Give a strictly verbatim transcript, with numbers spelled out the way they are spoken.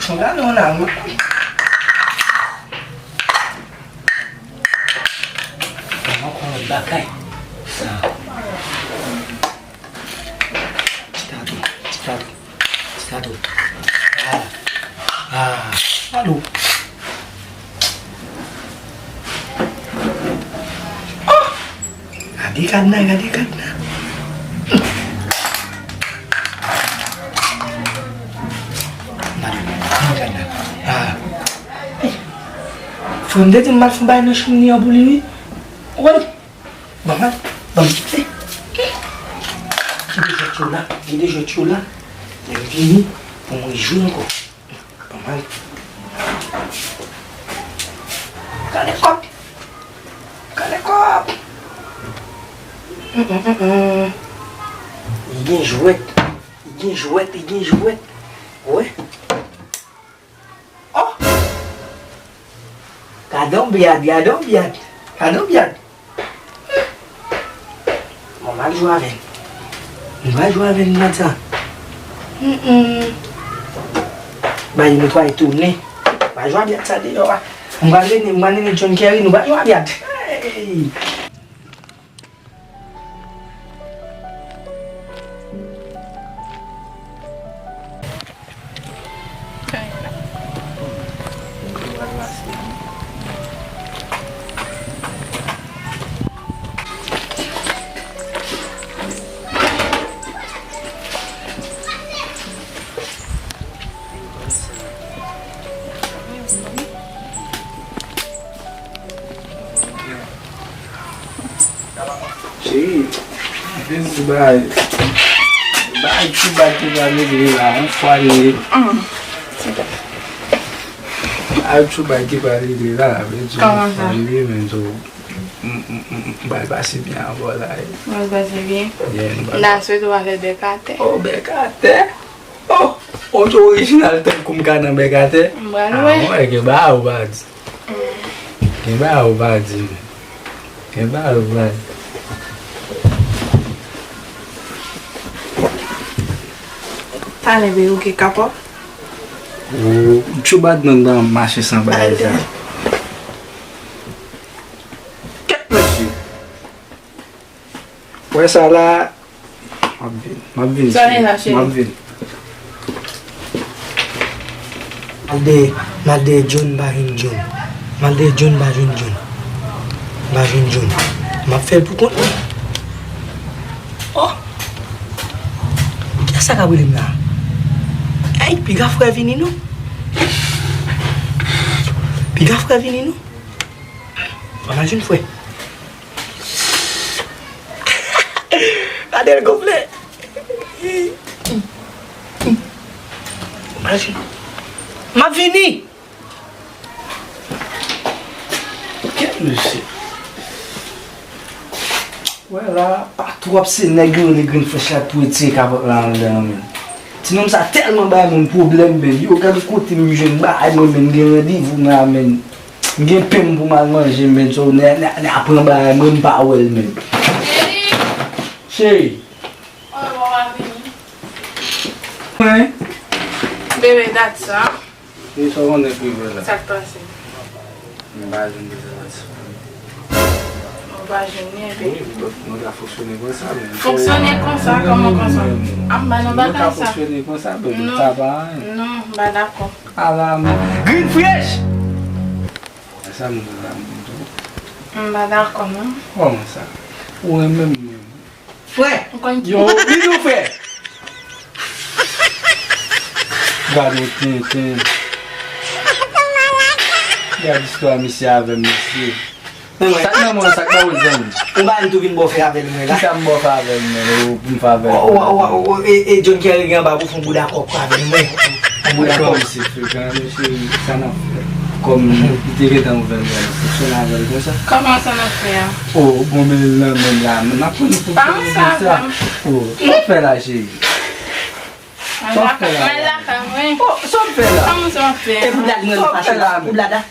Son gade yon la, wi. Mwen konn yon bagay. Sa. Ti tatou, ti tatou, ti tatou. Ah, ah, alo. Oh! Gade kadna, gade kadna. Gade, gade kadna. Ah. Frè m te di m al fè yon bagay nan chanm li an pou li, wi. Ou konn? Ban m al, ban m kite. Kite jwèt yo la, kite jwèt yo la. Lè m vini, pou mwen jwe ankò. Ban m al. Gade kòb. Gade kòb. Hum, hum, hum, hum. Li gen jwèt. Li gen jwèt, li gen jwèt. Wè. Oh! Gade yon byad, gade yon byad. Gade yon byad. Bon, m ap jwe avè l. M pral jwe avè l nan sa. Mm, mm. Bay nou pral tounen. M pral jwe a byad sa deyò a. M pral rele, m pral rele John Kerry, nou pral jwe a byad. Hey! Cheri, vin sou bagay. Bagay ti bagay ki pral regle la, yon fwa li ye. Bagay ti bagay ki pral regle la, vle di yon fwa li ye, men tou, m, m, m, m pral pase byen avè w la. Pral pase byen? Yeah, m pral. M ta swete w pa fè bèk atè. Oh, bèk atè? Oh, on ti orijinal tankou m ka nan bèk atè. M pral wè. Ah, wè, gen bagay ou pa di. Gen bagay ou pa di, men. Gen bagay ou pa di. Talè, bebe, ou gen kapòt? Ou tchoubat nan, nan mache san bagay sa. Kèt mesye. Wè sa la, m ap vin, m ap vin, cheri. M ap vin. M al dèyè, m al dèyè John, m pa jwenn John. M al dèyè John, m pa jwenn John. M pa jwenn John. M ap fè l pou kont mwen. Oh! Kiyès sa k ap rele m la? Ey, piga frè vini non. Piga frè vini non. M pa jwenn frè. Gade l gonfle. M ap vini. Kèt mesye. Wè la, pa twòp se nèg yo rele grenn frèch la pou retire kapòt la anndan an, men. Ti nonm sa tèlman bay moun pwoblèm, men. Yo, gade kote m jwenn bagay mwen, men, m gen randevou la, men. M gen pen m pou m al manje, men, so, nèg, nèg, nèg ap pran bagay mwen, m pa wè l menm. Cheri. Mwen. Bebe, dat sa. E sa w konnen ki vre la? Sa k pase? M pa jwenn de sa pase. Ou pa jwenn li, epi? Wi, nou ka fonksyone konsa, men. Fonksyone konsa, kòman konsa? Ap ba nou bagay sa. Nou ka fonksyone konsa, men sa pa anyen. Non, m pa dakò. Ala, men. Grenn frèch! E sa m di la, m di tou. M pa dakò, non. Kòman sa? Ou renmen m menm? Frè! Yo, li di w frè! Gade yon tenten. Gade istwa misye avè m, mesye. Men mwen. Sa k nan men w, sa k ba w zanmi? Ou ba m tou vin bò fè avè l, mwen la. Kisa m bò fè avè l, mwen? Ou pou m fè avè l? Ou, ou, ou, ou, e, e John Kerry gen anba pou fè yon bouda kòk avè l, mwen. Yon bouda kòk. Mesye frekan, mesye, sa n ap fè? Kòm li te gentan ouvè l, nou fonksyone avè l konsa. Kòman sa n ap fè a? Oh, bon, men l nan men l la, n ap pran li pou konsa. Pa konsa, frè m. Oh, sa w fè la, cheri? Sa w fè la? Mwen lakay mwen. Oh, sa w fè la? Kòman sa w fè? E pou blad mwen, sa w fè la? Pou blad la?